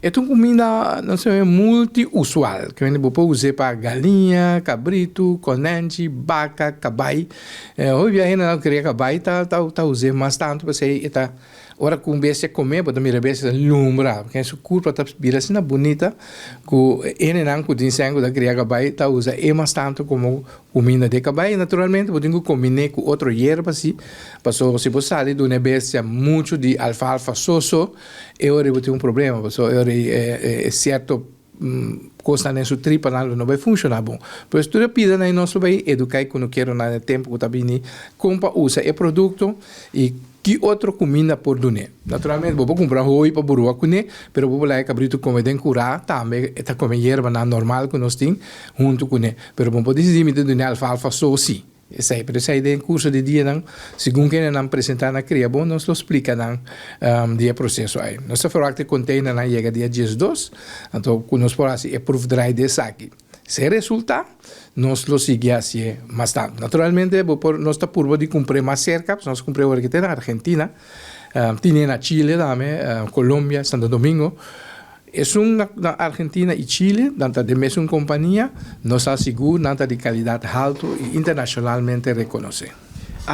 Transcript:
E ta un kuminda, nos ta yama multi-usual, ke mende bo por us'é pa galiña, kabritu, konènchi, baka, kabai. Hopi bia hendenan ku kria kabai ta ta us'é mas tantu pasobra e ta ora ku un bestia kome bo ta mira e bestia ta lumbra, pasobra su kurpa ta bira asina bunita ku hendenan ku tin sèn ku ta kria kabai ta usa e mas tantu komo Kuminda di e kabai naturalmente bo tin ku kombiné ku otro yerba si, pasobra si bo sali duna e bestia muchu di alfalfa so so e ora bo tin un problema pasobra e ora e sierto kosnan den su tripanan lo no bai funshoná bon. Pues tur e pidanan ei nos lo bai eduká e kunukeronan den e tempu ku ta bini kon pa usa e produkto i Ki otro kuminda por dun'é? Naturalmente bo por kumpra hooi pa burua kuné, pero bo por laga e kabritu kome den kurá tambe, e ta kome yerbanan normal ku nos tin huntu kuné. Pero bo por disidí mi ta dun'é alfalfa so sí. Esei, pero esei den kurso di dianan, segun kendenan presentá na Kriabon, nos lo splika nan di e proseso ei. Nos ta ferwagt e konteinernan yega dia 12, anto ku nos por hasi e proefdraai di esaki. Si e resultá, nos lo sigui hasié mas tantu. Naturalmente, bo por, nos ta purba di kumpr'é mas serka, pasobra nos kumpr'é ora ki ta na Argentina, tin e na Chile tambe, Colombia, Santo Domingo. Esun na na Argentina i Chile, nan ta den mesun kompania, nos ta sigur nan ta di kalidat haltu i internashonalmente rekonosé.